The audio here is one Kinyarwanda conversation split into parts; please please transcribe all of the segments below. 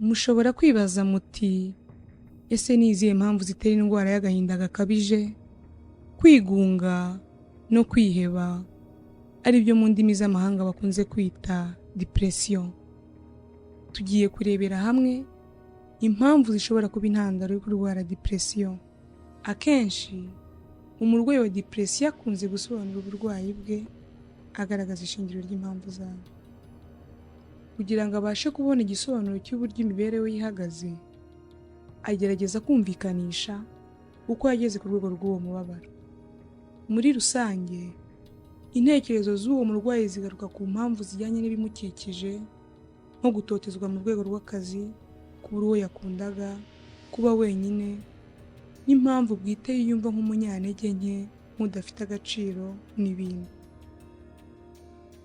Mushobora kwibaza muti: "Ese ni izihe mpamvu zitera indwara y'agahinda gakabije, kwigunga no kwiheba, ari byo mu ndimi z'amahanga bakunze kwita depression?" Tugiye kurebera hamwe impamvu zishobora kuba intandaro yo kurwara depression. Akenshi umurwayi wa depression akunze gusobanura uburwayi bwe agaragaza ishingiro ry'impamvu zayo. Kugira ngo abashe kubona igisobanuro cy'uburyo imibereho ye ihagaze, agerageza kumvikanisha uko yageze ku rwego rw'uwo mubabaro. Muri rusange, intekerezo z'uwo murwayi zigaruka ku mpamvu zijyanye n'ibimukikije, nko gutotezwa mu rwego rw'akazi, kubura uwo yakundaga, kuba wenyine, n'impamvu bwite yiyumva nk'umunyantege nke, nk'udafite agaciro n'ibindi.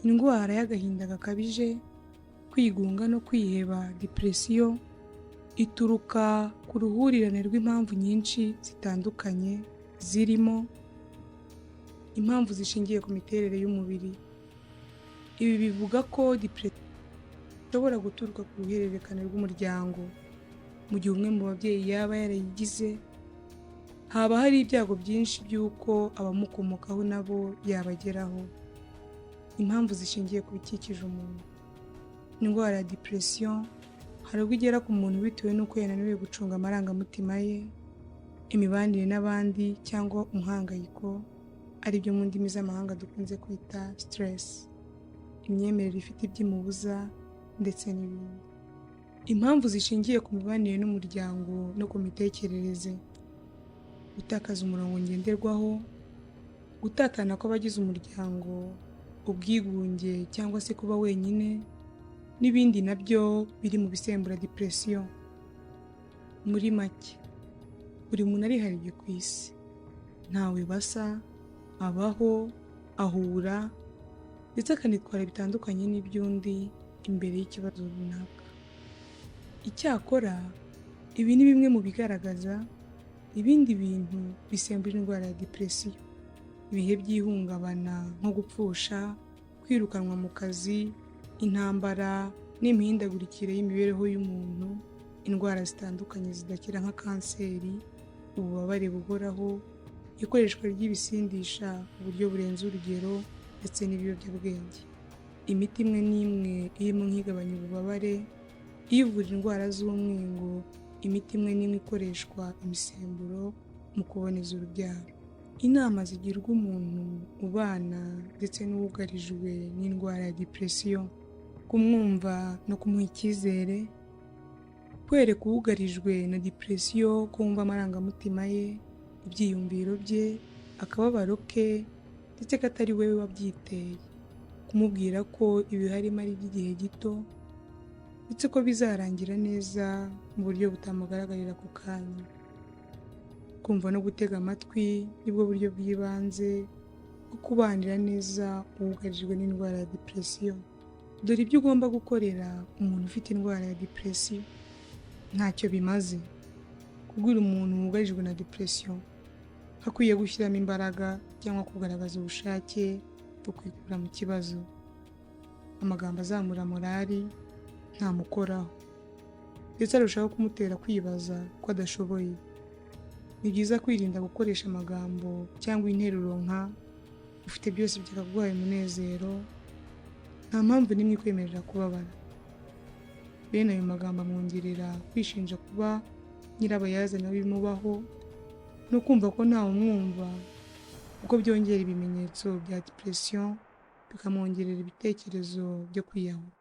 Indwara y'agahinda gakabije, kwigunga no kwiheba, depression, ituruka ku ruhurirane rw'impamvu nyinshi zitandukanye, zirimo impamvu zishingiye ku miterere y'umubiri. Ibi bivuga ko depression ishobora guturuka ku ruhererekane rw'umuryango. Mu gihe umwe mu babyeyi yaba yarayigize, haba hari ibyago byinshi by'uko abamukomokaho nabo yabageraho. Impamvu zishingiye ku bikikije umuntu. Indwara ya depression hari ubwo igera ku muntu bitewe n'uko yananiwe gucunga amarangamutima ye, imibanire n'abandi cyangwa umuhangayiko, aribyo mu ndimi z'amahanga dukunze kwita stress, imyemerere ifite ibyo imubuza ndetse n'ibindi. Impamvu zishingiye ku mibanire n'umuryango no ku mitekerereze: gutakaza umurongo ngenderwaho, gutatana kw'abagize umuryango, ubwigunge cyangwa se kuba wenyine n'ibindi nabyo biri mu bisembura depression. Muri make, buri muntu arihariye ku isi, ntawe basa, abaho, ahura ndetse akanitwara bitandukanye n'iby'undi imbere y'ikibazo runaka. Icyakora ibi ni bimwe mu bigaragaza ibindi bintu bisembura indwara ya depression: ibihe by'ihungabana nko gupfusha, kwirukanwa mu kazi, intambara n'imihindagurikire y'imibereho y'umuntu, indwara zitandukanye zidakira nka kanseri, ububabare buhoraho, ikoreshwa ry'ibisindisha mu buryo burenze urugero ndetse n'ibiyobyabwenge, imiti imwe n'imwe irimo nk'igabanya ububabare, ivura indwara z'umwingo, imiti imwe n'imwe ikoreshwa imisemburo mu kuboneza urubyaro. Inama zigirwa umuntu ubana ndetse n'uwugarijwe n'indwara ya depression: kumwumva no kumuha icyizere, kwereka uwugarijwe na depression ko wumva amarangamutima ye, ibyiyumviro bye, akababaro ke ndetse ko atari we wabyiteye, kumubwira ko ibiharimo ari iby'igihe gito ndetse ko bizarangira neza mu buryo butamugaragarira ako kanya. Kumva no gutega amatwi nibwo buryo bw'ibanze bwo kubanira neza uwugarijwe n'indwara ya depression. Dore ibyo ugomba gukorera umuntu ufite indwara ya depression. Ntacyo bimaze kubwira umuntu wugarijwe na depression ko akwiye gushyiramo imbaraga cyangwa kugaragaza ubushake bwo kwikura mu kibazo. Amagambo azamura morali ntamukoraho, ndetse arushaho kumutera kwibaza ko adashoboye. Ni byiza kwirinda gukoresha amagambo cyangwa interuro nka "Ufite byose byakaguhaye umunezero, nta mpamvu n'imwe ikwemerera kubabara." Bene ayo magambo amwongerera kwishinja kuba nyirabayazana w'ibimubaho no kumva ko ntawe umwumva, kuko byongera ibimenyetso bya depression, bikamwongerera ibitekerezo byo kwiyahura.